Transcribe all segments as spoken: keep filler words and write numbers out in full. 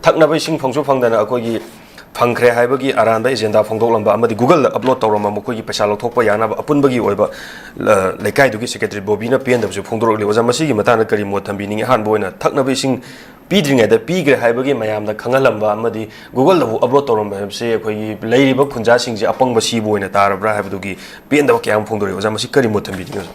ꯊꯛꯅꯕ ꯏꯁꯤꯡ ꯐꯪꯁꯨ ꯐꯪꯗꯅ ꯑꯩꯈꯣꯏꯒꯤ ꯐꯪꯈ꯭ꯔꯦ ꯍꯥꯏꯕꯒꯤ ꯑꯔꯥꯟꯕ ꯑꯦꯖꯦꯟꯗꯥ ꯐꯣꯡꯗꯣꯛꯂꯝꯕ ꯑꯃꯗꯤ Google-ꯗ ꯑꯞꯂꯣꯗ ꯇꯧꯔꯝꯕ ꯃꯈꯣꯏꯒꯤ ꯄꯩꯁꯥ ꯂꯧꯊꯣꯛꯄ ꯌꯥꯅꯕ ꯑꯄꯨꯟꯕꯒꯤ ꯑꯣꯏꯕ, ꯑ, ꯂꯩꯀꯥꯏꯗꯨꯒꯤ ꯁꯦꯀ꯭ꯔꯦꯇꯔꯤ ꯕꯣꯕꯤꯅ ꯄꯦꯟꯗꯕꯁꯨ ꯐꯣꯡꯗꯣꯔꯛꯂꯤ꯫ ꯑꯣꯖꯥ, ꯃꯁꯤꯒꯤ ꯃꯇꯥꯡꯗ ꯀꯔꯤ ꯃꯣꯠ ꯊꯝꯕꯤꯅꯤꯡꯉꯤ? ꯑꯍꯥꯟꯕ ꯑꯣꯏꯅ ꯊꯛꯅꯕ ꯏꯁꯤꯡ ꯄꯤꯗ꯭ꯔꯤꯉꯩꯗ ꯄꯤꯈ꯭ꯔꯦ ꯍꯥꯏꯕꯒꯤ ꯃꯌꯥꯝꯅ ꯈꯪꯍꯜꯂꯝꯕ ꯑꯃꯗꯤ Google-ꯗꯕꯨ ꯑꯞꯂꯣꯗ ꯇꯧꯔꯝꯕ ꯍꯥꯏꯕꯁꯤ ꯑꯩꯈꯣꯏꯒꯤ ꯂꯩꯔꯤꯕ ꯈꯨꯟꯖꯥꯁꯤꯡꯁꯦ ꯑꯄꯪꯕ ꯁꯤꯕ ꯑꯣꯏꯅ ꯇꯥꯔꯕ꯭ꯔꯥ ꯍꯥꯏꯕꯗꯨꯒꯤ ꯄꯦꯟꯗꯕ ꯀꯌꯥ ꯑꯃ ꯐꯣꯡꯗꯣꯔꯛꯏ꯫ ꯑꯣꯖꯥ, ꯃꯁꯤ ꯀꯔꯤ ꯃꯣꯠ ꯊꯝꯕꯤꯅꯤꯡꯉꯤ, ꯑꯣꯖꯥ?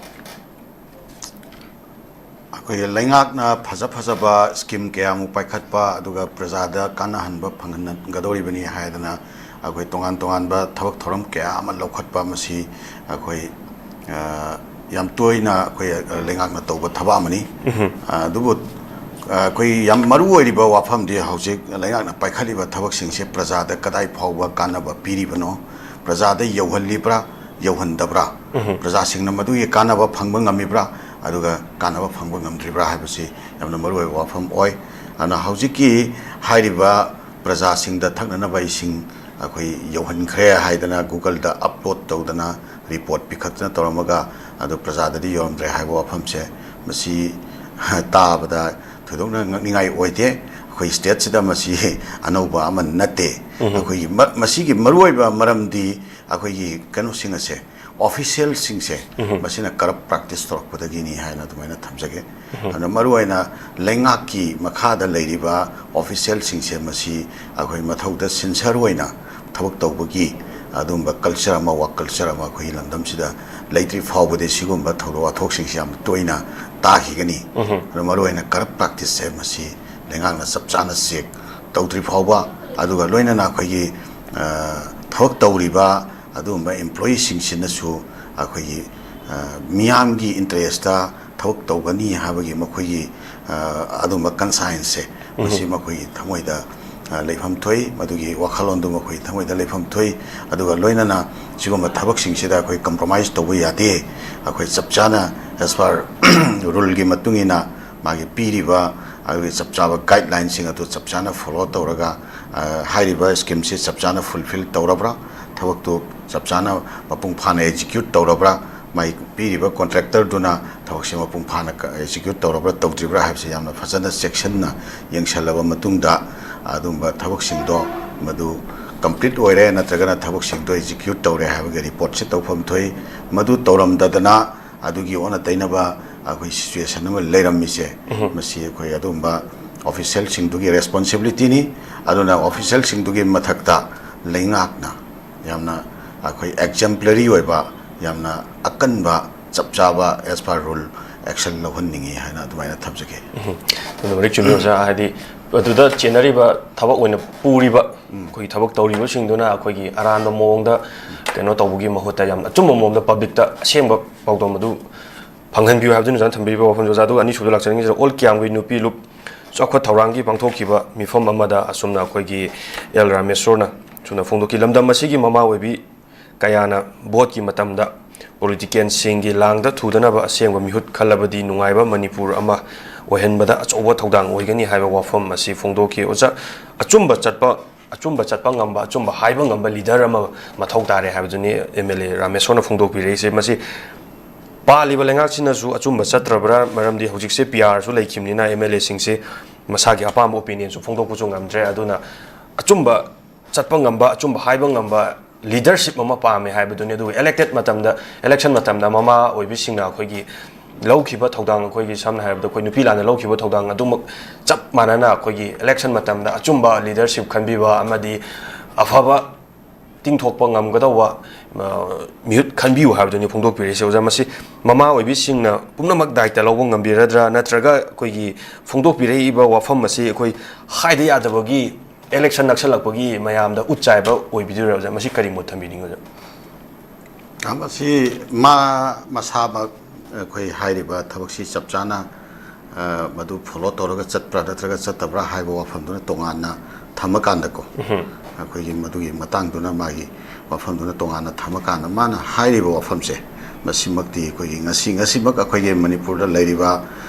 ꯑꯩꯈꯣꯏꯒꯤ ꯂꯩꯉꯥꯛꯅ ꯐꯖ ꯐꯖꯕ ꯁ꯭ꯀꯤꯝ ꯀꯌꯥꯃꯨꯛ ꯄꯥꯏꯈꯠꯄ, ꯑꯗꯨꯒ ꯄ꯭ꯔꯖꯥꯗ ꯀꯥꯟꯅꯍꯟꯕ ꯐꯪꯍꯟꯒꯗꯧꯔꯤꯕꯅꯤ ꯍꯥꯏꯗꯅ ꯑꯩꯈꯣꯏ ꯇꯣꯉꯥꯟ ꯇꯣꯉꯥꯟꯕ ꯊꯕꯛ ꯊꯧꯔꯝ ꯀꯌꯥ ꯑꯃ ꯂꯧꯈꯠꯄ, ꯃꯁꯤ ꯑꯩꯈꯣꯏ, ꯑ, ꯌꯥꯝ ꯇꯣꯏꯅ ꯑꯩꯈꯣꯏ, ꯑ, ꯂꯩꯉꯥꯛꯅ ꯇꯧꯕ ꯊꯕꯛ ꯑꯃꯅꯤ꯫ ꯑ, ꯑꯗꯨꯕꯨ, ꯑ, ꯑꯩꯈꯣꯏ ꯌꯥꯝ ꯃꯔꯨ ꯑꯣꯏꯔꯤꯕ ꯋꯥꯐꯝꯗꯤ ꯍꯧꯖꯤꯛ ꯂꯩꯉꯥꯛꯅ ꯄꯥꯏꯈꯠꯂꯤꯕ ꯊꯕꯛꯁꯤꯡꯁꯦ ꯄ꯭ꯔꯖꯥꯗ ꯀꯗꯥꯏ ꯐꯥꯎꯕ ꯀꯥꯟꯅꯕ ꯄꯤꯔꯤꯕꯅꯣ, ꯄ꯭ꯔꯖꯥꯗ ꯌꯧꯍꯜꯂꯤꯕ꯭ꯔꯥ, ꯌꯧꯍꯟꯗꯕ꯭ꯔꯥ, ꯄ꯭ꯔꯖꯥꯁꯤꯡꯅ ꯃꯗꯨꯒꯤ ꯀꯥꯟꯅꯕ ꯐꯪꯕ ꯉꯝꯃꯤꯕ꯭ꯔꯥ, ꯑꯗꯨꯒ ꯀꯥꯟꯅꯕ ꯐꯪꯕ ꯉꯝꯗ꯭ꯔꯤꯕ꯭ꯔꯥ ꯍꯥꯏꯕꯁꯤ ꯌꯥꯝꯅ ꯃꯔꯨꯑꯣꯏꯕ ꯋꯥꯐꯝ ꯑꯣꯏ꯫ ꯑꯗꯨꯅ ꯍꯧꯖꯤꯛꯀꯤ ꯍꯥꯏꯔꯤꯕ ꯄ꯭ꯔꯖꯥꯁꯤꯡꯗ ꯊꯛꯅꯅꯕ ꯏꯁꯤꯡ ꯑꯩꯈꯣꯏ ꯌꯧꯍꯟꯈ꯭ꯔꯦ ꯍꯥꯏꯗꯅ Google-ꯗ ꯑꯞꯂꯣꯗ ꯇꯧꯗꯅ ꯔꯤꯄꯣꯔꯠ ꯄꯤꯈꯠꯇꯅ ꯇꯧꯔꯝꯃꯒ ꯑꯗꯨ ꯄ꯭ꯔꯖꯥꯗꯗꯤ ꯌꯧꯔꯝꯗ꯭ꯔꯦ ꯍꯥꯏꯕ ꯋꯥꯐꯝꯁꯦ, ꯃꯁꯤ ꯇꯥꯕꯗ ꯊꯣꯏꯗꯣꯛꯅ ꯉꯛꯅꯤꯡꯉꯥꯏ ꯑꯣꯏꯗꯦ꯫ ꯑꯩꯈꯣꯏ ꯁ꯭ꯇꯦꯠꯁꯤꯗ ꯃꯁꯤ ꯑꯅꯧꯕ ꯑꯃ ꯅꯠꯇꯦ꯫ ꯑꯩꯈꯣꯏꯒꯤ ꯃ-, ꯃꯁꯤꯒꯤ ꯃꯔꯨꯑꯣꯏꯕ ꯃꯔꯝꯗꯤ ꯑꯩꯈꯣꯏꯒꯤ ꯀꯩꯅꯣꯁꯤꯡ ꯑꯁꯦ, ꯑꯣꯐꯤꯁꯤꯌꯦꯜꯁꯤꯡꯁꯦ, ꯃꯁꯤꯅ ꯀꯔꯞ ꯄ꯭ꯔꯥꯛꯇꯤꯁ ꯇꯧꯔꯛꯄꯗꯒꯤꯅꯤ ꯍꯥꯏꯅ ꯑꯗꯨꯃꯥꯏꯅ ꯊꯝꯖꯒꯦ꯫ ꯑꯗꯨꯅ ꯃꯔꯨꯑꯣꯏꯅ ꯂꯩꯉꯥꯛꯀꯤ ꯃꯈꯥꯗ ꯂꯩꯔꯤꯕ ꯑꯣꯐꯤꯁꯤꯌꯦꯜꯁꯤꯡꯁꯦ, ꯃꯁꯤ ꯑꯩꯈꯣꯏ ꯃꯊꯧꯗ ꯁꯤꯟꯁꯔ ꯑꯣꯏꯅ ꯊꯕꯛ ꯇꯧꯕꯒꯤ ꯑꯗꯨꯒꯨꯝꯕ ꯀꯜꯆꯔ ꯑꯃ, ꯋꯥꯔꯛ ꯀꯜꯆꯔ ꯑꯃ ꯑꯩꯈꯣꯏꯒꯤ ꯂꯝꯗꯝꯁꯤꯗ ꯂꯩꯇ꯭ꯔꯤ ꯐꯥꯎꯕꯗꯤ ꯁꯤꯒꯨꯝꯕ ꯊꯧꯗꯣꯛ ꯋꯥꯊꯣꯛꯁꯤꯡꯁꯤ ꯌꯥꯝ ꯇꯣꯏꯅ ꯇꯥꯈꯤꯒꯅꯤ꯫ ꯑꯗꯨꯅ ꯃꯔꯨꯑꯣꯏꯅ ꯀꯔꯞ ꯄ꯭ꯔꯥꯛꯇꯤꯁꯁꯦ ꯃꯁꯤ ꯂꯩꯉꯥꯛꯅ ꯆꯞ ꯆꯥꯅ ꯆꯦꯛ ꯇꯧꯗ꯭ꯔꯤ ꯐꯥꯎꯕ, ꯑꯗꯨꯒ ꯂꯣꯏꯅꯅ ꯑꯩꯈꯣꯏꯒꯤ, ꯑ, ꯊꯕꯛ ꯇꯧꯔꯤꯕ ꯑꯗꯨꯒꯨꯝꯕ ꯏꯝꯄ꯭ꯂꯣꯌꯤꯁꯤꯡꯁꯤꯅꯁꯨ ꯑꯩꯈꯣꯏꯒꯤ, ꯑ, ꯃꯤꯌꯥꯝꯒꯤ ꯏꯟꯇꯔꯦꯁꯇ ꯊꯕꯛ ꯇꯧꯒꯅꯤ ꯍꯥꯏꯕꯒꯤ ꯃꯈꯣꯏꯒꯤ, ꯑ, ꯑꯗꯨꯝꯕ ꯀꯟꯁꯥꯏꯟꯁꯁꯦ, ꯃꯁꯤ ꯃꯈꯣꯏꯒꯤ ꯊꯃꯣꯏꯗ, ꯑ, ꯂꯩꯐꯝ ꯊꯣꯛꯏ, ꯃꯗꯨꯒꯤ ꯋꯥꯈꯜꯂꯣꯟꯗꯨ ꯃꯈꯣꯏꯒꯤ ꯊꯃꯣꯏꯗ ꯂꯩꯐꯝ ꯊꯣꯛꯏ꯫ ꯑꯗꯨꯒ ꯂꯣꯏꯅꯅ ꯁꯤꯒꯨꯝꯕ ꯊꯕꯛꯁꯤꯡꯁꯤꯗ ꯑꯩꯈꯣꯏ ꯀꯝꯄ꯭ꯔꯣꯃꯥꯏꯁ ꯇꯧꯕ ꯌꯥꯗꯦ꯫ ꯑꯩꯈꯣꯏ ꯆꯞ ꯆꯥꯅ, as per ꯔꯨꯜꯒꯤ ꯃꯇꯨꯡ ꯏꯟꯅ ꯃꯥꯒꯤ ꯄꯤꯔꯤꯕ ꯑꯗꯨꯒꯤ ꯆꯞ ꯆꯥꯕ ꯒꯥꯏꯗꯂꯥꯏꯟꯁꯤꯡ ꯑꯗꯨ ꯆꯞ ꯆꯥꯅ ꯐꯣꯂꯣ ꯇꯧꯔꯒ, ꯑ, ꯍꯥꯏꯔꯤꯕ ꯁ꯭ꯀꯤꯝꯁꯤ ꯆꯞ ꯆꯥꯅ ꯐꯨꯜꯐꯤꯜ ꯇꯧꯔꯕ꯭ꯔꯥ, ꯊꯕꯛꯇꯨ ꯆꯞ ꯆꯥꯅ ꯃꯄꯨꯡ ꯐꯥꯅ ꯑꯦꯛꯖꯤꯀ꯭ꯌꯨꯠ ꯇꯧꯔꯕ꯭ꯔꯥ, ꯃꯥꯏ ꯄꯤꯔꯤꯕ ꯀꯣꯟꯇ꯭ꯔꯦꯛꯇꯔꯗꯨꯅ ꯊꯕꯛꯁꯤ ꯃꯄꯨꯡ ꯐꯥꯅ ꯀ-, ꯑꯦꯛꯖꯤꯀ꯭ꯌꯨꯠ ꯇꯧꯔꯕ꯭ꯔꯥ ꯇꯧꯗ꯭ꯔꯤꯕ꯭ꯔꯥ ꯍꯥꯏꯕꯁꯤ ꯌꯥꯝꯅ ꯐꯖꯅ ꯆꯦꯛꯁꯤꯟꯅ ꯌꯦꯡꯁꯤꯜꯂꯕ ꯃꯇꯨꯡꯗ, ꯑꯗꯨꯝꯕ ꯊꯕꯛꯁꯤꯡꯗꯣ ꯃꯗꯨ ꯀꯝꯄ꯭ꯂꯤꯠ ꯑꯣꯏꯔꯦ ꯅꯠꯇ꯭ꯔꯒꯅ ꯊꯕꯛꯁꯤꯡꯗꯣ ꯑꯦꯛꯖꯤꯀ꯭ꯌꯨꯠ ꯇꯧꯔꯦ ꯍꯥꯏꯕꯒꯤ ꯔꯤꯄꯣꯔꯠꯁꯦ ꯇꯧꯐꯝ ꯊꯣꯛꯏ꯫ ꯃꯗꯨ ꯇꯧꯔꯝꯗꯗꯅ ꯑꯗꯨꯒꯤ ꯑꯣꯟꯅ ꯇꯩꯅꯕ ꯑꯩꯈꯣꯏ ꯁꯤꯆꯨꯋꯦꯁꯟ ꯑꯃ ꯂꯩꯔꯝꯃꯤꯁꯦ, ꯃꯁꯤ ꯑꯩꯈꯣꯏ ꯑꯗꯨꯒꯨꯝꯕ ꯑꯣꯐꯤꯁꯦꯜꯁꯤꯡꯗꯨꯒꯤ ꯔꯦꯁꯄꯣꯟꯁꯤꯕꯤꯂꯤꯇꯤꯅꯤ꯫ ꯑꯗꯨꯅ ꯑꯣꯐꯤꯁꯦꯜꯁꯤꯡꯗꯨꯒꯤ ꯃꯊꯛꯇ ꯂꯩꯉꯥꯛꯅ ꯌꯥꯝꯅ ꯑꯩꯈꯣꯏ ꯑꯦꯛꯖꯦꯝꯄ꯭ꯂꯔꯤ ꯑꯣꯏꯕ, ꯌꯥꯝꯅ ꯑꯀꯟꯕ, ꯆꯞ ꯆꯥꯕ as per rule action ꯂꯧꯍꯟꯅꯤꯡꯉꯤ ꯍꯥꯏꯅ ꯑꯗꯨꯃꯥꯏꯅ ꯊꯝꯖꯒꯦ꯫ ꯑꯗꯨꯅ ꯃꯔꯤꯛ ꯆꯨꯝꯃꯤ ꯑꯣꯖꯥ, ꯍꯥꯏꯗꯤ ꯑꯗꯨꯗ ꯆꯦꯟꯅꯔꯤꯕ ꯊꯕꯛ ꯑꯣꯏꯅ ꯄꯨꯔꯤꯕ ꯑꯩꯈꯣꯏꯒꯤ ꯊꯕꯛ ꯇꯧꯔꯤꯕꯁꯤꯡꯗꯨꯅ ꯑꯩꯈꯣꯏꯒꯤ ꯑꯔꯥꯟꯕ ꯃꯑꯣꯡꯗ ꯀꯩꯅꯣ ꯇꯧꯕꯒꯤ ꯃꯍꯨꯠꯇ ꯌꯥꯝ ꯑꯆꯨꯝꯕ ꯃꯑꯣꯡꯗ ꯄꯕ꯭ꯂꯤꯛꯇ ꯑꯁꯦꯡꯕ ꯄꯥꯎꯗꯝ ꯑꯗꯨ ꯐꯪꯍꯟꯕꯤꯌꯨ ꯍꯥꯏꯕꯗꯨꯅꯤ ꯑꯣꯖꯥꯅ ꯊꯝꯕꯤꯔꯤꯕ ꯋꯥꯐꯝꯁꯦ꯫ ꯑꯣꯖꯥ, ꯑꯗꯨꯒ ꯑꯅꯤꯁꯨꯕꯗ ꯂꯥꯛꯆꯅꯤꯡꯉꯤꯁꯤꯅ ꯑꯣꯜ ꯀꯤꯌꯥꯝꯒꯩ ꯅꯨꯄꯤ ꯂꯨꯞ ꯆꯥꯎꯈꯠ ꯊꯧꯔꯥꯡꯒꯤ ꯄꯥꯡꯊꯣꯛꯈꯤꯕ ꯃꯤꯐꯝ ꯑꯃꯗ ꯑꯁꯨꯝꯅ ꯑꯩꯈꯣꯏꯒꯤ ꯑꯦꯜ ꯔꯥꯃꯦꯁꯣꯔꯅ ꯑꯁꯨꯝꯅ ꯐꯣꯡꯗꯣꯛꯈꯤ꯫ ꯂꯝꯗꯝ ꯑꯁꯤꯒꯤ ꯃꯃꯥ ꯑꯣꯏꯕꯤ ꯀꯌꯥꯅ ꯚꯣꯠꯀꯤ ꯃꯇꯝꯗ ꯄꯣꯂꯤꯇꯤꯀꯦꯜꯁꯤꯡꯒꯤ ꯂꯥꯡꯗ ꯊꯨꯗꯅꯕ ꯑꯁꯦꯡꯕ ꯃꯤꯍꯨꯠ ꯈꯜꯂꯕꯗꯤ ꯅꯨꯡꯉꯥꯏꯕ ꯃꯅꯤꯄꯨꯔ ꯑꯃ ꯑꯣꯏꯍꯟꯕꯗ ꯑꯆꯧꯕ ꯊꯧꯗꯥꯡ ꯑꯣꯏꯒꯅꯤ ꯍꯥꯏꯕ ꯋꯥꯐꯝ ꯑꯁꯤ ꯐꯣꯡꯗꯣꯛꯈꯤ꯫ ꯑꯣꯖꯥ, ꯑꯆꯨꯝꯕ ꯆꯠꯄ, ꯑꯆꯨꯝꯕ ꯆꯠꯄ ꯉꯝꯕ, ꯑꯆꯨꯝꯕ ꯍꯥꯏꯕ ꯉꯝꯕ ꯂꯤꯗꯔ ꯑꯃ ꯃꯊꯧ ꯇꯥꯔꯦ ꯍꯥꯏꯕꯗꯨꯅꯤ ꯑꯦꯝ ꯑꯦꯜ ꯑꯦ ꯔꯥꯃꯦꯁꯣꯔꯅ ꯐꯣꯡꯗꯣꯛꯄꯤꯔꯛꯏꯁꯦ꯫ ꯃꯁꯤ ꯄꯥꯜꯂꯤꯕ ꯂꯩꯉꯥꯛꯁꯤꯅꯁꯨ ꯑꯆꯨꯝꯕ ꯆꯠꯇ꯭ꯔꯕ꯭ꯔꯥ? ꯃꯔꯝꯗꯤ ꯍꯧꯖꯤꯛꯁꯦ ꯄꯤ ꯑꯥꯔꯁꯨ ꯂꯩꯈꯤꯕꯅꯤꯅ ꯑꯦꯝ ꯑꯦꯜ ꯑꯦꯁꯤꯡꯁꯦ ꯃꯁꯥꯒꯤ ꯑꯄꯥꯝꯕ ꯑꯣꯄꯤꯅꯤꯌꯟꯁꯨ ꯐꯣꯡꯗꯣꯛꯄꯁꯨ ꯉꯝꯗ꯭ꯔꯦ꯫ ꯑꯗꯨꯅ ꯑꯆꯨꯝꯕ ꯆꯠꯄ ꯉꯝꯕ, ꯑꯆꯨꯝꯕ ꯍꯥꯏꯕ ꯉꯝꯕ ꯂꯤꯗꯔꯁꯤꯞ ꯑꯃ ꯄꯥꯝꯃꯦ ꯍꯥꯏꯕꯗꯨꯅꯤ꯫ ꯑꯗꯨꯒ ꯏꯂꯦꯛꯇꯦꯠ ꯃꯇꯝꯗ, ꯏꯂꯦꯛꯁꯟ ꯃꯇꯝꯗ ꯃꯃꯥ ꯑꯣꯏꯕꯤꯁꯤꯡꯅ ꯑꯩꯈꯣꯏꯒꯤ ꯂꯧꯈꯤꯕ ꯊꯧꯗꯥꯡ, ꯑꯩꯈꯣꯏꯒꯤ ꯁꯝꯅ ꯍꯥꯏꯔꯕꯗ ꯑꯩꯈꯣꯏ ꯅꯨꯄꯤ ꯂꯥꯟꯅ ꯂꯧꯈꯤꯕ ꯊꯧꯗꯥꯡ ꯑꯗꯨꯃꯛ ꯆꯞ ꯃꯥꯟꯅꯅ ꯑꯩꯈꯣꯏꯒꯤ ꯏꯂꯦꯛꯁꯟ ꯃꯇꯝꯗ ꯑꯆꯨꯝꯕ ꯂꯤꯗꯔꯁꯤꯞ ꯈꯟꯕꯤꯕ ꯑꯃꯗꯤ ꯑꯐꯕ ꯇꯤꯡꯊꯣꯛꯄ ꯉꯝꯒꯗꯧꯕ, ꯑ, ꯃꯤꯍꯨꯠ ꯈꯟꯕꯤꯌꯨ ꯍꯥꯏꯕꯗꯨꯅꯤ ꯐꯣꯡꯗꯣꯛꯄꯤꯔꯛꯏꯁꯦ꯫ ꯑꯣꯖꯥ, ꯃꯁꯤ ꯃꯃꯥ ꯑꯣꯏꯕꯤꯁꯤꯡꯅ ꯄꯨꯝꯅꯃꯛ ꯗꯥꯏꯇ ꯂꯧꯕ ꯉꯝꯕꯤꯔꯗ꯭ꯔꯥ, ꯅꯠꯇ꯭ꯔꯒ ꯑꯩꯈꯣꯏꯒꯤ ꯐꯣꯡꯗꯣꯛꯄꯤꯔꯛꯏꯕ ꯋꯥꯐꯝ ꯑꯁꯤ ꯑꯩꯈꯣꯏ ꯍꯥꯏꯗ ꯌꯥꯗꯕꯒꯤ ꯏꯂꯦꯛꯁꯟ ꯅꯛꯁꯜꯂꯛꯄꯒꯤ ꯃꯌꯥꯝꯗ ꯎꯠ ꯆꯥꯏꯕ ꯑꯣꯏꯕꯤꯗꯣꯏꯔꯥ? ꯑꯣꯖꯥ, ꯃꯁꯤ ꯀꯔꯤ ꯃꯣꯠ ꯊꯝꯕꯤꯅꯤꯡꯉꯤ, ꯑꯣꯖꯥ? ꯑ, ꯃꯁꯤ ꯃꯥ ꯃꯁꯥꯃꯛ ꯑꯩꯈꯣꯏ ꯍꯥꯏꯔꯤꯕ ꯊꯕꯛꯁꯤ ꯆꯞ ꯆꯥꯅ, ꯑ, ꯃꯗꯨ ꯐꯣꯂꯣ ꯇꯧꯔꯒ ꯆꯠꯄ꯭ꯔꯥ ꯅꯠꯇ꯭ꯔꯒ ꯆꯠꯇꯕ꯭ꯔꯥ ꯍꯥꯏꯕ ꯋꯥꯐꯝꯗꯨꯅ ꯇꯣꯉꯥꯟꯅ ꯊꯝꯃꯀꯥꯟꯗꯀꯣ, ꯑꯩꯈꯣꯏꯒꯤ ꯃꯗꯨꯒꯤ ꯃꯇꯥꯡꯗꯨꯅ ꯃꯥꯒꯤ ꯋꯥꯐꯝꯗꯨꯅ ꯇꯣꯉꯥꯟꯅ ꯊꯝꯃꯀꯥꯟꯗ, ꯃꯥꯅ ꯍꯥꯏꯔꯤꯕ ꯋꯥꯐꯝꯁꯦ, ꯃꯁꯤꯃꯛꯇꯤ ꯑꯩꯈꯣꯏꯒꯤ ꯉꯁꯤ, ꯉꯁꯤꯃꯛ ꯑꯩꯈꯣꯏꯒꯤ ꯃꯅꯤꯄꯨꯔꯗ ꯂꯩꯔꯤꯕ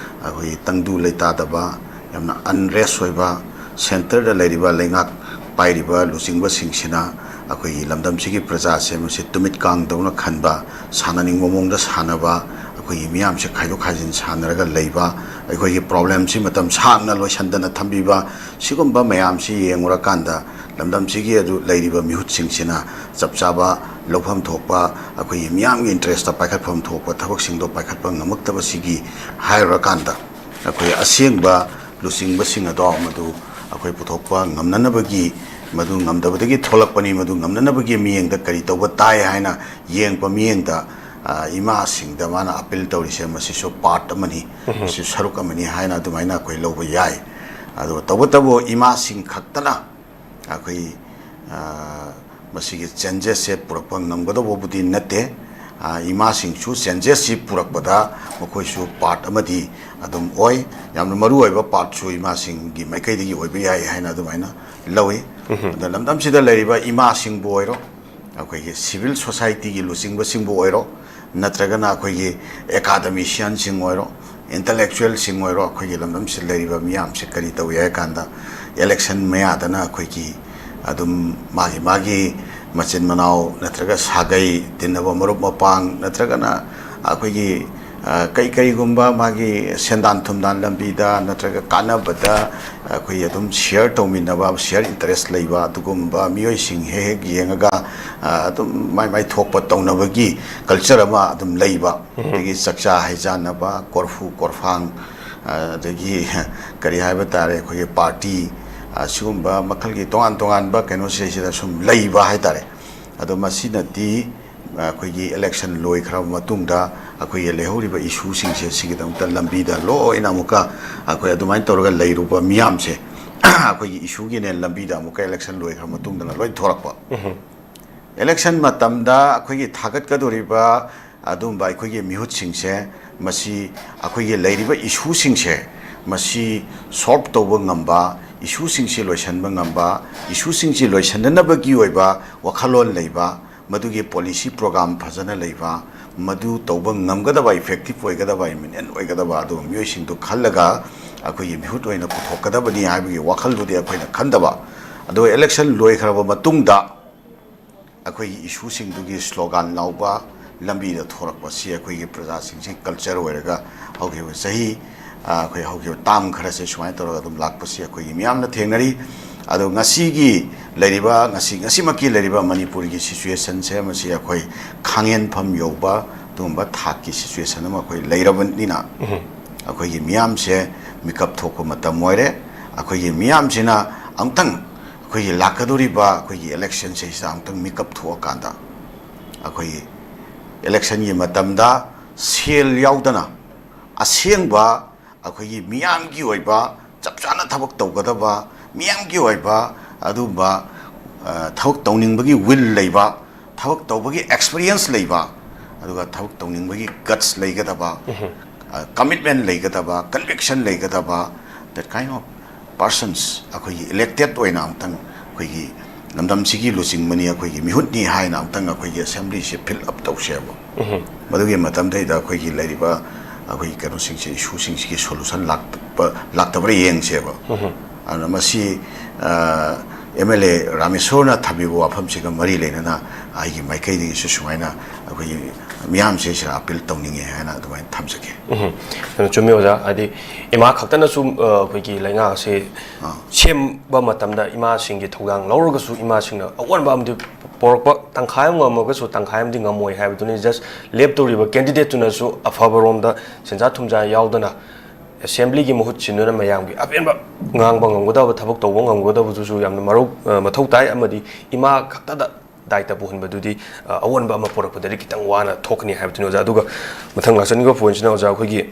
ꯑꯩꯈꯣꯏꯒꯤ ꯇꯪꯗꯨ ꯂꯩꯇꯥꯗꯕ, ꯌꯥꯝꯅ ꯑꯟꯔꯦꯁ ꯑꯣꯏꯕ, ꯁꯦꯟꯇꯔꯗ ꯂꯩꯔꯤꯕ ꯂꯩꯉꯥꯛ ꯄꯥꯏꯔꯤꯕ ꯂꯨꯆꯤꯡꯕꯁꯤꯡꯁꯤꯅ ꯑꯩꯈꯣꯏꯒꯤ ꯂꯝꯗꯝꯁꯤꯒꯤ ꯄ꯭ꯔꯖꯥꯁꯦ ꯃꯁꯤ ꯇꯨꯃꯤꯠ ꯀꯥꯡꯗꯧꯅ ꯈꯟꯕ, ꯁꯥꯟꯅꯅꯤꯡꯕ ꯃꯑꯣꯡꯗ ꯁꯥꯟꯅꯕ, ꯑꯩꯈꯣꯏꯒꯤ ꯃꯤꯌꯥꯝꯁꯦ ꯈꯥꯏꯗꯣꯛ ꯈꯥꯏꯖꯤꯟ ꯁꯥꯟꯅꯔꯒ ꯂꯩꯕ, ꯑꯩꯈꯣꯏꯒꯤ ꯄ꯭ꯔꯣꯕ꯭ꯂꯦꯝꯁꯤ ꯃꯇꯝ ꯁꯥꯡꯅ ꯂꯣꯏꯁꯤꯟꯗꯅ ꯊꯝꯕꯤꯕ, ꯁꯤꯒꯨꯝꯕ ꯃꯌꯥꯝꯁꯤ ꯌꯦꯡꯉꯨꯔꯀꯥꯟꯗ ꯂꯝꯗꯝꯁꯤꯒꯤ ꯑꯗꯨ ꯂꯩꯔꯤꯕ ꯃꯤꯍꯨꯠꯁꯤꯡꯁꯤꯅ ꯆꯞ ꯆꯥꯕ ꯂꯧꯐꯝ ꯊꯣꯛꯄ ꯑꯩꯈꯣꯏꯒꯤ ꯃꯤꯌꯥꯝꯒꯤ ꯏꯟꯇꯔꯦꯁꯇ ꯄꯥꯏꯈꯠꯐꯝ ꯊꯣꯛꯄ ꯊꯕꯛꯁꯤꯡꯗꯣ ꯄꯥꯏꯈꯠꯄ ꯉꯝꯃꯛꯇꯕꯁꯤꯒꯤ ꯍꯥꯏꯔꯨꯔꯀꯥꯟꯗ ꯑꯩꯈꯣꯏ ꯑꯁꯦꯡꯕ ꯂꯨꯆꯤꯡꯕꯁꯤꯡ ꯑꯗꯣ ꯃꯗꯨ ꯑꯩꯈꯣꯏ ꯄꯨꯊꯣꯛꯄ ꯉꯝꯅꯅꯕꯒꯤ, ꯃꯗꯨ ꯉꯝꯗꯕꯗꯒꯤ ꯊꯣꯛꯂꯛꯄꯅꯤ, ꯃꯗꯨ ꯉꯝꯅꯅꯕꯒꯤ ꯃꯤꯠꯌꯦꯡꯗ ꯀꯔꯤ ꯇꯧꯕ ꯇꯥꯏ ꯍꯥꯏꯅ ꯌꯦꯡꯕ ꯃꯤꯠꯌꯦꯡꯗ, ꯑ, ꯏꯃꯥꯁꯤꯡꯗ ꯃꯥꯅ ꯑꯄꯤꯜ ꯇꯧꯔꯤꯁꯦ ꯃꯁꯤꯁꯨ ꯄꯥꯔꯠ ꯑꯃꯅꯤ, ꯃꯁꯤꯁꯨ ꯁꯔꯨꯛ ꯑꯃꯅꯤ ꯍꯥꯏꯅ ꯑꯗꯨꯃꯥꯏꯅ ꯑꯩꯈꯣꯏ ꯂꯧꯕ ꯌꯥꯏ꯫ ꯑꯗꯨꯒ ꯇꯧꯕꯇꯕꯨ ꯏꯃꯥꯁꯤꯡ ꯈꯛꯇꯅ ꯑꯩꯈꯣꯏ, ꯑ, ꯃꯁꯤꯒꯤ ꯆꯦꯟꯖꯦꯁꯁꯦ ꯄꯨꯔꯛꯄ ꯉꯝꯒꯗꯧꯕꯕꯨꯗꯤ ꯅꯠꯇꯦ꯫ ꯑ, ꯏꯃꯥꯁꯤꯡꯁꯨ ꯆꯦꯟꯖꯦꯁꯁꯤ ꯄꯨꯔꯛꯄꯗ ꯃꯈꯣꯏꯁꯨ ꯄꯥꯔꯠ ꯑꯃꯗꯤ ꯑꯗꯨꯝ ꯑꯣꯏ꯫ ꯌꯥꯝꯅ ꯃꯔꯨꯑꯣꯏꯕ ꯄꯥꯔꯠꯁꯨ ꯏꯃꯥꯁꯤꯡꯒꯤ ꯃꯥꯏꯀꯩꯗꯒꯤ ꯑꯣꯏꯕ ꯌꯥꯏ ꯍꯥꯏꯅ ꯑꯗꯨꯃꯥꯏꯅ ꯂꯧꯏ꯫ ꯑꯗ ꯂꯝꯗꯝꯁꯤꯗ ꯂꯩꯔꯤꯕ ꯏꯃꯥꯁꯤꯡꯕꯨ ꯑꯣꯏꯔꯣ, ꯑꯩꯈꯣꯏꯒꯤ ꯁꯤꯚꯤꯜ ꯁꯣꯁꯥꯏꯇꯤꯒꯤ ꯂꯨꯆꯤꯡꯕꯁꯤꯡꯕꯨ ꯑꯣꯏꯔꯣ, ꯅꯠꯇ꯭ꯔꯒꯅ ꯑꯩꯈꯣꯏꯒꯤ ꯑꯦꯀꯥꯗꯃꯤꯁꯤꯌꯥꯟꯁꯤꯡ ꯑꯣꯏꯔꯣ, ꯏꯟꯇꯂꯦꯛꯆꯨꯋꯦꯜꯁꯤꯡ ꯑꯣꯏꯔꯣ, ꯑꯩꯈꯣꯏꯒꯤ ꯂꯝꯗꯝꯁꯤꯗ ꯂꯩꯔꯤꯕ ꯃꯤꯌꯥꯝꯁꯤ ꯀꯔꯤ ꯇꯧꯏ ꯍꯥꯏ ꯀꯥꯟꯗ, ꯏꯂꯦꯛꯁꯟ ꯃꯌꯥꯗꯅ ꯑꯩꯈꯣꯏꯒꯤ ꯑꯗꯨꯝ ꯃꯥꯒꯤ ꯃꯥꯒꯤ ꯃꯆꯤꯟ ꯃꯅꯥꯎ ꯅꯠꯇ꯭ꯔꯒ ꯁꯥꯒꯩ, ꯇꯤꯟꯅꯕ ꯃꯔꯨꯞ ꯃꯄꯥꯡ ꯅꯠꯇ꯭ꯔꯒꯅ ꯑꯩꯈꯣꯏꯒꯤ, ꯑ, ꯀꯩ ꯀꯩꯒꯨꯝꯕ ꯃꯥꯒꯤ ꯁꯦꯟꯗꯥꯟ ꯊꯨꯝꯗꯥꯟ ꯂꯝꯕꯤꯗ ꯅꯠꯇ꯭ꯔꯒ ꯀꯥꯟꯅꯕꯗ ꯑꯩꯈꯣꯏ ꯑꯗꯨꯝ ꯁꯤꯌꯔ ꯇꯧꯃꯤꯟꯅꯕ, ꯁꯤꯌꯔ ꯏꯟꯇꯔꯦꯁ ꯂꯩꯕ ꯑꯗꯨꯒꯨꯝꯕ ꯃꯤꯑꯣꯏꯁꯤꯡ ꯍꯦꯛ ꯍꯦꯛ ꯌꯦꯡꯉꯒ, ꯑ, ꯑꯗꯨꯝ ꯃꯥꯏ ꯃꯥꯏ ꯊꯣꯛꯄ ꯇꯧꯅꯕꯒꯤ ꯀꯜꯆꯔ ꯑꯃ ꯑꯗꯨꯝ ꯂꯩꯕ꯫ ꯑꯗꯒꯤ ꯆꯥꯛꯆꯥ ꯍꯩꯖꯥꯟꯅꯕ, ꯀꯣꯔꯐꯨ ꯀꯣꯔꯐꯥꯡ, ꯑ, ꯑꯗꯒꯤ ꯀꯔꯤ ꯍꯥꯏꯕ ꯇꯥꯔꯦ, ꯑꯩꯈꯣꯏꯒꯤ ꯄꯥꯔꯇꯤ, ꯑ, ꯁꯤꯒꯨꯝꯕ ꯃꯈꯜꯒꯤ ꯇꯣꯉꯥꯟ ꯇꯣꯉꯥꯟꯕ ꯀꯩꯅꯣꯁꯤꯗꯩꯁꯤꯗ ꯁꯨꯝ ꯂꯩꯕ ꯍꯥꯏ ꯇꯥꯔꯦ꯫ ꯑꯗꯣ ꯃꯁꯤꯅꯗꯤ ꯑꯩꯈꯣꯏꯒꯤ ꯏꯂꯦꯛꯁꯟ ꯂꯣꯏꯈ꯭ꯔꯕ ꯃꯇꯨꯡꯗ ꯑꯩꯈꯣꯏꯒꯤ ꯂꯩꯍꯧꯔꯤꯕ ꯏꯁꯨꯁꯤꯡꯁꯦ ꯁꯤꯒꯤꯗꯃꯛꯇ ꯂꯝꯕꯤꯗ ꯂꯣꯏꯅ ꯑꯃꯨꯛꯀ ꯑꯩꯈꯣꯏ ꯑꯗꯨꯃꯥꯏꯅ ꯇꯧꯔꯒ ꯂꯩꯔꯨꯕ ꯃꯤꯌꯥꯝꯁꯦ ꯑꯩꯈꯣꯏꯒꯤ ꯏꯁꯨꯒꯤꯅꯦ ꯂꯝꯕꯤꯗ ꯑꯃꯨꯛꯀ ꯏꯂꯦꯛꯁꯟ ꯂꯣꯏꯈ꯭ꯔ ꯃꯇꯨꯡꯗꯅ ꯂꯣꯏ ꯊꯣꯔꯛꯄ꯫ ꯏꯂꯦꯛꯁꯟ ꯃꯇꯝꯗ ꯑꯩꯈꯣꯏꯒꯤ ꯊꯥꯒꯠꯀꯗꯧꯔꯤꯕ ꯑꯗꯨꯒꯨꯝꯕ ꯑꯩꯈꯣꯏꯒꯤ ꯃꯤꯍꯨꯠꯁꯤꯡꯁꯦ, ꯃꯁꯤ ꯑꯩꯈꯣꯏꯒꯤ ꯂꯩꯔꯤꯕ ꯏꯁꯨꯁꯤꯡꯁꯦ ꯃꯁꯤ ꯁꯣꯜꯕ ꯇꯧꯕ ꯉꯝꯕ, ꯏꯁꯨꯁꯤꯡꯁꯤ ꯂꯣꯏꯁꯤꯟꯕ ꯉꯝꯕ, ꯏꯁꯨꯁꯤꯡꯁꯤ ꯂꯣꯏꯁꯤꯟꯅꯅꯕꯒꯤ ꯑꯣꯏꯕ ꯋꯥꯈꯜꯂꯣꯟ ꯂꯩꯕ, ꯃꯗꯨꯒꯤ ꯄꯣꯂꯤꯁꯤ ꯄ꯭ꯔꯣꯒ꯭ꯔꯥꯝ ꯐꯖꯅ ꯂꯩꯕ, ꯃꯗꯨ ꯇꯧꯕ ꯉꯝꯒꯗꯕ, ꯏꯐꯦꯛꯇꯤꯞ ꯑꯣꯏꯒꯗꯕ, ꯏꯃꯤꯅꯦꯟ ꯑꯣꯏꯒꯗꯕ ꯑꯗꯨꯒꯨꯝꯕ ꯃꯤꯑꯣꯏꯁꯤꯡꯗꯨ ꯈꯜꯂꯒ ꯑꯩꯈꯣꯏꯒꯤ ꯃꯤꯍꯨꯠ ꯑꯣꯏꯅ ꯄꯨꯊꯣꯛꯀꯗꯕꯅꯤ ꯍꯥꯏꯕꯒꯤ ꯋꯥꯈꯜꯗꯨꯗꯤ ꯑꯩꯈꯣꯏꯅ ꯈꯟꯗꯕ꯫ ꯑꯗꯨꯒ ꯏꯂꯦꯛꯁꯟ ꯂꯣꯏꯈ꯭ꯔꯕ ꯃꯇꯨꯡꯗ ꯑꯩꯈꯣꯏꯒꯤ ꯏꯁꯨꯁꯤꯡꯗꯨꯒꯤ ꯁ꯭ꯂꯣꯒꯥꯟ ꯂꯥꯎꯕ, ꯂꯝꯕꯤꯗ ꯊꯣꯔꯛꯄꯁꯤ ꯑꯩꯈꯣꯏꯒꯤ ꯄ꯭ꯔꯖꯥꯁꯤꯡꯁꯤ ꯀꯜꯆꯔ ꯑꯣꯏꯔꯒ ꯍꯧꯈꯤꯕ ꯆꯍꯤ, ꯑꯩꯈꯣꯏ ꯍꯧꯈꯤꯕ ꯇꯥꯝ ꯈꯔꯁꯦ ꯁꯨꯃꯥꯏꯅ ꯇꯧꯔꯒ ꯑꯗꯨꯝ ꯂꯥꯛꯄꯁꯤ ꯑꯩꯈꯣꯏꯒꯤ ꯃꯤꯌꯥꯝꯅ ꯊꯦꯡꯅꯔꯤ꯫ ꯑꯗꯣ ꯉꯁꯤꯒꯤ ꯂꯩꯔꯤꯕ, ꯉꯁꯤ, ꯉꯁꯤꯃꯛꯀꯤ ꯂꯩꯔꯤꯕ ꯃꯅꯤꯄꯨꯔꯒꯤ ꯁꯤꯆꯨꯋꯦꯁꯟꯁꯦ, ꯃꯁꯤ ꯑꯩꯈꯣꯏ ꯈꯥꯡꯍꯦꯟꯐꯝ ꯌꯧꯕ ꯑꯗꯨꯒꯨꯝꯕ ꯊꯥꯛꯀꯤ ꯁꯤꯆꯨꯋꯦꯁꯟ ꯑꯃ ꯑꯩꯈꯣꯏ ꯂꯩꯔꯕꯅꯤꯅ, ꯑꯩꯈꯣꯏꯒꯤ ꯃꯤꯌꯥꯝꯁꯦ ꯃꯤꯀꯞ ꯊꯣꯛꯄ ꯃꯇꯝ ꯑꯣꯏꯔꯦ꯫ ꯑꯩꯈꯣꯏꯒꯤ ꯃꯤꯌꯥꯝꯁꯤꯅ ꯑꯃꯨꯛꯇꯪ ꯑꯩꯈꯣꯏꯒꯤ ꯂꯥꯛꯀꯗꯧꯔꯤꯕ ꯑꯩꯈꯣꯏꯒꯤ ꯏꯂꯦꯛꯁꯟꯁꯤꯗ ꯑꯃꯨꯛꯇꯪ ꯃꯤꯀꯞ ꯊꯣꯛꯑꯀꯥꯟꯗ, ꯑꯩꯈꯣꯏꯒꯤ ꯏꯂꯦꯛꯁꯟꯒꯤ ꯃꯇꯝꯗ ꯁꯦꯜ ꯌꯥꯎꯗꯅ ꯑꯁꯦꯡꯕ ꯑꯩꯈꯣꯏꯒꯤ ꯃꯤꯌꯥꯝꯒꯤ ꯑꯣꯏꯕ ꯆꯞ ꯆꯥꯅ ꯊꯕꯛ ꯇꯧꯒꯗꯕ, ꯃꯤꯌꯥꯝꯒꯤ ꯑꯣꯏꯕ ꯑꯗꯨꯒꯨꯝꯕ, ꯑ, ꯊꯕꯛ ꯇꯧꯅꯤꯡꯕꯒꯤ ꯋꯤꯜ ꯂꯩꯕ, ꯊꯕꯛ ꯇꯧꯕꯒꯤ ꯑꯦꯛꯁꯄꯤꯔꯤꯌꯦꯟꯁ ꯂꯩꯕ, ꯑꯗꯨꯒ ꯊꯕꯛ ꯇꯧꯅꯤꯡꯕꯒꯤ ꯒꯠꯁ ꯂꯩꯒꯗꯕ, ꯀꯃꯤꯠꯃꯦꯟ ꯂꯩꯒꯗꯕ, ꯀꯟꯚꯤꯛꯁꯟ ꯂꯩꯒꯗꯕ, that kind of persons ꯑꯩꯈꯣꯏꯒꯤ ꯏꯂꯦꯛꯇꯦꯠ ꯑꯣꯏꯅ ꯑꯃꯨꯛꯇꯪ ꯑꯩꯈꯣꯏꯒꯤ ꯂꯝꯗꯝꯁꯤꯒꯤ ꯂꯨꯆꯤꯡꯕꯅꯤ, ꯑꯩꯈꯣꯏꯒꯤ ꯃꯤꯍꯨꯠꯅꯤ ꯍꯥꯏꯅ ꯑꯃꯨꯛꯇꯪ ꯑꯩꯈꯣꯏꯒꯤ ꯑꯦꯁꯦꯝꯕ꯭ꯂꯤꯁꯦ ꯐꯤꯜ ꯑꯞ ꯇꯧꯁꯦꯕ꯫ ꯃꯗꯨꯒꯤ ꯃꯇꯝꯗꯩꯗ ꯑꯩꯈꯣꯏꯒꯤ ꯂꯩꯔꯤꯕ ꯑꯩꯈꯣꯏꯒꯤ ꯀꯩꯅꯣꯁꯤꯡꯁꯦ, ꯏꯁꯨꯁꯤꯡꯁꯤꯒꯤ ꯁꯣꯂꯨꯁꯟ ꯂꯥꯛꯄ, ꯂꯥꯛꯇꯕ꯭ꯔꯥ ꯌꯦꯡꯁꯦꯕ꯫ ꯑꯗꯨꯅ ꯃꯁꯤ, ꯑ, ꯑꯦꯝ ꯑꯦꯜ ꯑꯦ ꯔꯥꯃꯦꯁꯣꯔꯅ ꯊꯝꯕꯤꯕ ꯋꯥꯐꯝꯁꯤꯒ ꯃꯔꯤ ꯂꯩꯅꯅ ꯑꯩꯒꯤ ꯃꯥꯏꯀꯩꯗꯒꯤꯁꯨ ꯁꯨꯃꯥꯏꯅ ꯑꯩꯈꯣꯏꯒꯤ ꯃꯤꯌꯥꯝꯁꯤꯗ ꯑꯄꯤꯜ ꯇꯧꯅꯤꯡꯉꯦ ꯍꯥꯏꯅ ꯑꯗꯨꯃꯥꯏꯅ ꯊꯝꯖꯒꯦ꯫ ꯎꯝ꯫ ꯑꯗꯨ ꯆꯨꯝꯃꯤ ꯑꯣꯖꯥ, ꯍꯥꯏꯗꯤ ꯏꯃꯥ ꯈꯛꯇꯅꯁꯨ, ꯑ, ꯑꯩꯈꯣꯏꯒꯤ ꯂꯩꯉꯥꯛ ꯑꯁꯤ ꯑꯥ꯫ ꯁꯦꯝꯕ ꯃꯇꯝꯗ ꯏꯃꯥꯁꯤꯡꯒꯤ ꯊꯧꯗꯥꯡ ꯂꯧꯔꯒꯁꯨ ꯏꯃꯥꯁꯤꯡꯅ ꯑꯑꯣꯟꯕ ꯑꯃꯗꯤ ꯄꯣꯔꯛꯄ, ꯇꯪꯈꯥꯏ ꯑꯃ ꯉꯝꯃꯒꯁꯨ ꯇꯪꯈꯥꯏ ꯑꯃꯗꯤ ꯉꯝꯃꯣꯏ ꯍꯥꯏꯕꯗꯨꯅꯤ꯫ ꯖꯁ ꯂꯦꯞꯇꯧꯔꯤꯕ ꯀꯦꯟꯗꯤꯗꯦꯠꯇꯨꯅꯁꯨ ꯑꯐꯕꯔꯣꯝꯗ ꯁꯦꯟꯖꯥ ꯊꯨꯝꯖꯥ ꯌꯥꯎꯗꯅ ꯑꯦꯁꯦꯝꯕ꯭ꯂꯤꯒꯤ ꯃꯍꯨꯠ ꯁꯤꯟꯗꯨꯅ ꯃꯌꯥꯝꯒꯤ ꯑꯄꯦꯟꯕ ꯉꯥꯡꯕ ꯉꯝꯒꯗꯕ, ꯊꯕꯛ ꯇꯧꯕ ꯉꯝꯒꯗꯕꯗꯨꯁꯨ ꯌꯥꯝꯅ ꯃꯔꯧ-, ꯑ, ꯃꯊꯧ ꯇꯥꯏ꯫ ꯑꯃꯗꯤ ꯏꯃꯥ ꯈꯛꯇꯗ ꯗꯥꯏꯇ ꯄꯨꯍꯟꯕꯗꯨꯗꯤ, ꯑ, ꯑꯑꯣꯟꯕ ꯑꯃ ꯄꯨꯔꯛꯄꯗꯗꯤ ꯈꯤꯇꯪ ꯋꯥꯅ ꯊꯣꯛꯀꯅꯤ ꯍꯥꯏꯕꯗꯨꯅꯤ ꯑꯣꯖꯥ꯫ ꯑꯗꯨꯒ ꯃꯊꯪ ꯂꯥꯛꯆꯅꯤꯡꯕ ꯄꯣꯏꯟꯁꯤꯅ ꯑꯣꯖꯥ, ꯑꯩꯈꯣꯏꯒꯤ